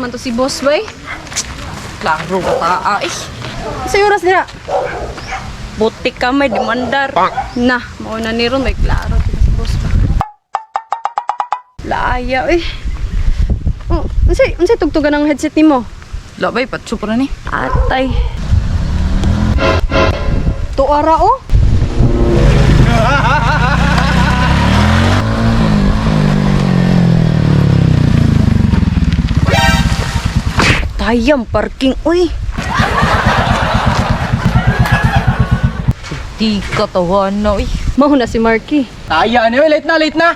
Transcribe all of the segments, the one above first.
man to si boss, bay. Klaro ka ta, ay. Sa oras dira. Butik ka may demandar. Na, mao na ni ron may klaro to si boss ba. Laaya eh. Oh, unsay unsay tugtugan ang headset nimo? Labay, patso pa na ni. Atay. Tuara oh. Tayang parking, uy. Di katawan na, uy. Mao na si Marky. Taya anyway, late na, late na.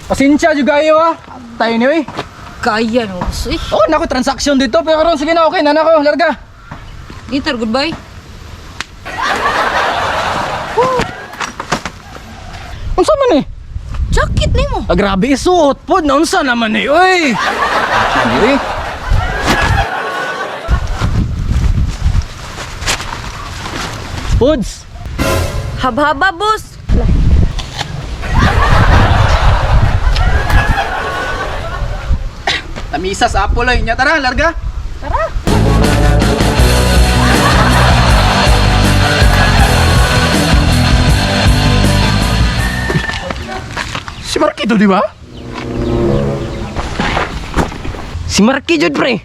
Pasensya juga kayo ah. Tayo anyway. Kaya no, uy. Oh, nako transaction dito pero karon sige na okay na nako, larga. Later, goodbye. Unsa man eh? Jacket nimo. Ah, grabe isuot pod na unsa naman eh. Oy. Anyway. Pods. Habhaba, boss. Tamisa sa Apple ay nya tara, larga. Tara. Si Marquito, di ba? Si Marky jud pre.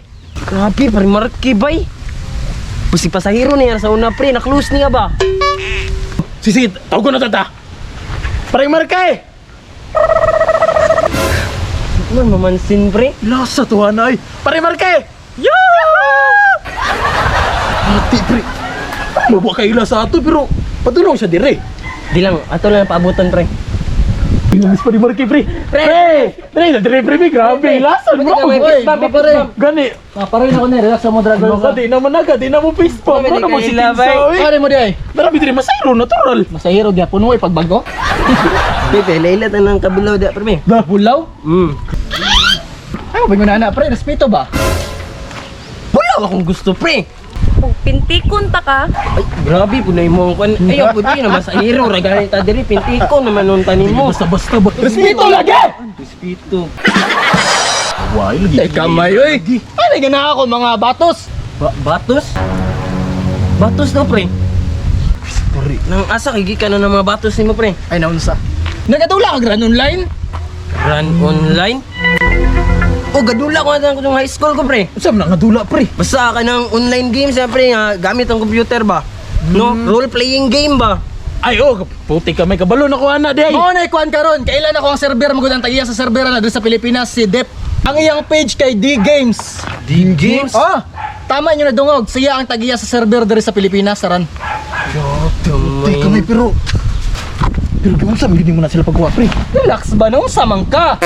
Grabe pre Marky bay. Pusig pasahero niya sa una pre, na-close niya ba? Sige, tawag ko na tata. Parang Marque. Man mamansin pre. Lasa tuwa na ay. Pare Marque! Yeah! Ate, pre. Mabuha kayo sa ato, pero patulong siya dire. Di lang, ato lang paabutan pre. Pinamis pa ni Marque, pre. Pre! Pre, dire, pre, pre. Grabe, lasa Pwede bro. ka may fist bump, may fist bump. Gani. Paroy na ko na, relax mo driver. Baka di naman naga, di na mo fist bump. Pwede Ano naman kayo si ilabay. Kinsa, oy. Pare mo di ay. Dara, dire, masayro, natural. Masahiro gyapon mo pagbago. Pre, laila tanang kabulaw da pre. Da, bulaw? Mm. Ay, mo na na pre, respeto ba? Bulaw akong gusto pre. Kung pintikon ta ka, Ay, grabe po na imo ang kwan. Ay, ako di na masahero ra gani ta diri pintiko naman nun tanin mo. Basta-basta ba? Respeto lagi! Respeto. Why, lagi. Teka kamay oy. Ay, gana ako mga batos. Ba batos? Batos daw pre. Pre. Nang asa kay gikan na ng mga batos nimo pre. Ay naunsa. Nagadula ka gran online? Run online? O, gadula ko na kung high school ko, pre. Unsa man ang nga dula, pre? Basta ka ng online games, pre, nga gamit ang computer ba? No? Role-playing game ba? Ay, oh, puti ka may kabalo na ko ana di ay. Mao na ikuan karon. Kailan ako ang server magud ang tag-iya sa server na diri sa Pilipinas si Dep. Ang iyang page kay D Games. D Games. Oh, tama inyo na dungog. Siya ang tag-iya sa server diri sa Pilipinas saran. Puti ka may pero pero giunsa man gid mo na sila pagkuha, pre. Relax ba nung samang ka?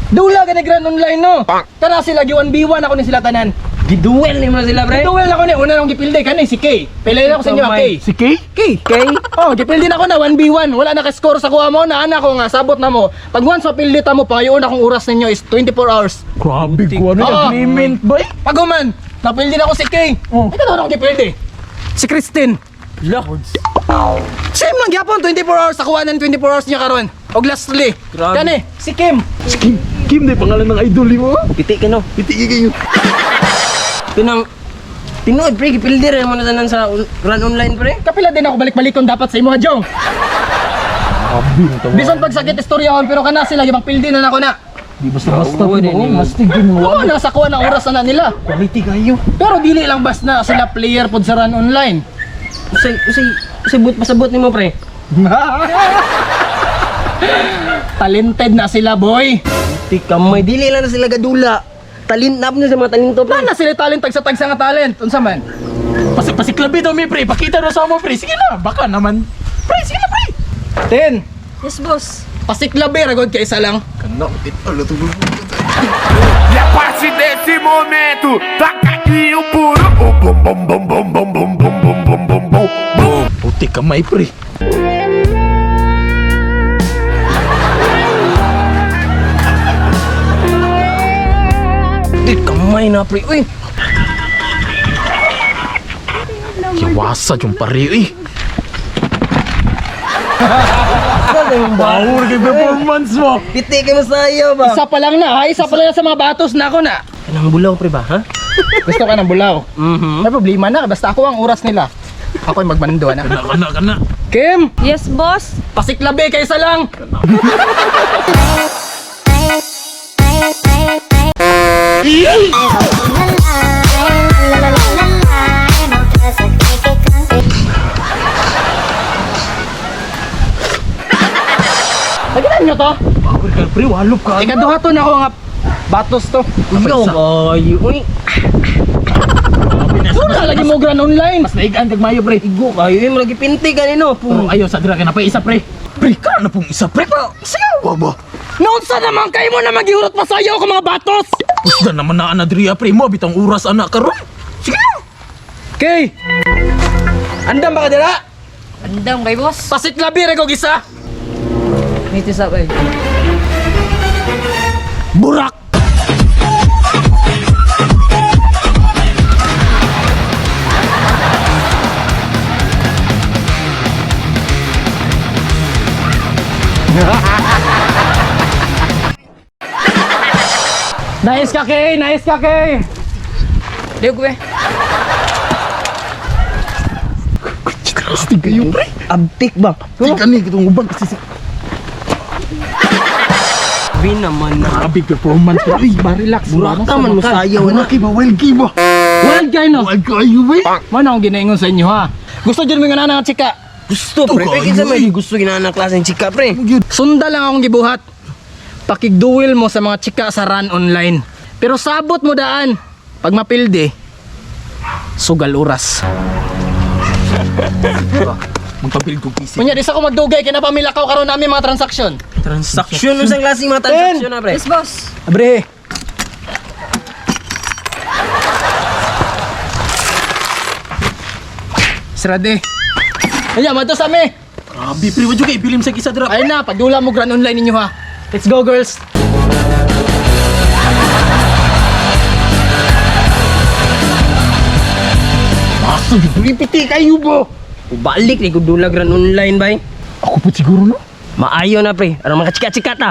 Dula ka na gran online no. Tara sila gi 1v1 ako ni sila tanan. Giduel ni mo na sila, pre. Duel ako ni una nang gipilde kani si K. Pili na ako sa inyo ah, K. Si K? K. K. Oh, gipildi na ako na 1v1. Wala na ka-score sa kuha mo na ana ko nga sabot na mo. Pag once mapildi ta mo pangayoon akong oras ninyo is 24 hours. Grabe ko ano Oo. agreement ba? eh? Pag human, napildi na ako si K. Oh. Ay kadto akong gipildi. Si Christine. Lord. Same lang gyapon 24 hours sa kuha ng 24 hours niya karon. Og lastly, Grabe. kani si Kim. Si Kim. Kim di pangalan ng idol mo. Piti ka no. Iti kayo. Pinang tinuod, pre, gipildi rin mo na tanan sa run online, pre. Kapila din ako balik-balikon dapat sa imo Jong. Grabe na to. Bisan pagsakit istoryahon pero kana sila gibang pildi na nako na. Di basta basta Oo, po. di, di. Mastig din mo. Kuha na sa kuha ng oras na nila. Quality kayo. Pero dili lang bas na sila player pod sa run online. Usay, usay, usay but pasabot nimo, pre. Talented na sila, boy. Piti kamay, dili lang na sila gadula. Talent na po na sa mga talento, pre. Na sila talent tagsa-tagsa nga talent. Unsa man? Pasi pasiklabi daw mi pre. Pakita daw sa mo pre. Sige na, baka naman. Pre, sige na pre. Ten. Yes, boss. Pasiklabi ragod kay isa lang. Kana ito to. E a partir desse momento, taca aqui o puro. O bom bom bom bom bom bom bom bom bom bom bom bom. Puti kamay pre. Di kamay na, pre. Uy, Kiwasa yung pare eh. Power kay performance mo. Piti kay masayo ba? Isa pa lang na, ha? Isa pa lang sa mga batos na ako na. Kanang bulaw pre ba, ha? Gusto ka ng bulaw. Mhm. May problema na, basta ako ang oras nila. Ako'y magmando na. Kana, kana, kana. Kim, Yes, boss. pasiklabi kaysa lang. Nakita niyo to? Power ka, pre. Walop ka. Ikaduha to na ako nga batos to. Ikaw kayo. Uy, Wala lagi mo gran online. Mas naigaan kag mayo, pre. igo kayo. Eh, malagi pinti kanino. Pero ayaw sa dira ka na pa isa, pre. Pre, ka na pong isa, pre. Pa, sigaw ba? Noon sa naman kayo mo na maghihurot pasayaw ko mga batos. Gusto naman na ana diriya, pre. Mo bitang oras ana karon. Sige na. Okay. Andam ba ka dira? Andam kay boss. Pasiklabi ra ko gisa. Dito sa bay. Burak. Nice ka, Kay! Nice ka, Kay! Diyo ko eh. Krusty kayo, pre. Abtik ba? Tika ni kitong uban kasi si Bin naman na. Grabe performance, pre. Uy, Ba, relax. Buraka man mo sayaw na. Wala kay ba wild kay ba? Wild guy, no? Wild kayo, pre. Mana akong ginaingon sa inyo, ha? Gusto dyan mo nga na nga, chika. Gusto pre. Ito Pre, kinsa kayo, may eh. gusto ginana klaseng chika pre. Sunda lang akong gibuhat. Pakigduel mo sa mga chika sa run online. Pero sabot mo daan. Pag mapildi, sugal oras. Magpabil ko PC. Kunya, di sa ko magdugay kay napamilakaw karon namin mga transaksyon. Transaction unsang klaseng mga transaction na pre? Yes, boss. Abre. Sirade. Kaya, mato sa mi. Grabe, pre. Wadyo kay bilim sa kisa dira. Ayun na, pagdula mo gran online ninyo ha. Let's go, girls. Aso, pre. Piti kayo ba? Balik ni ko dulag ran online bay. Ako po siguro, no? Maayo na pre. Aron mga chika-chika ta.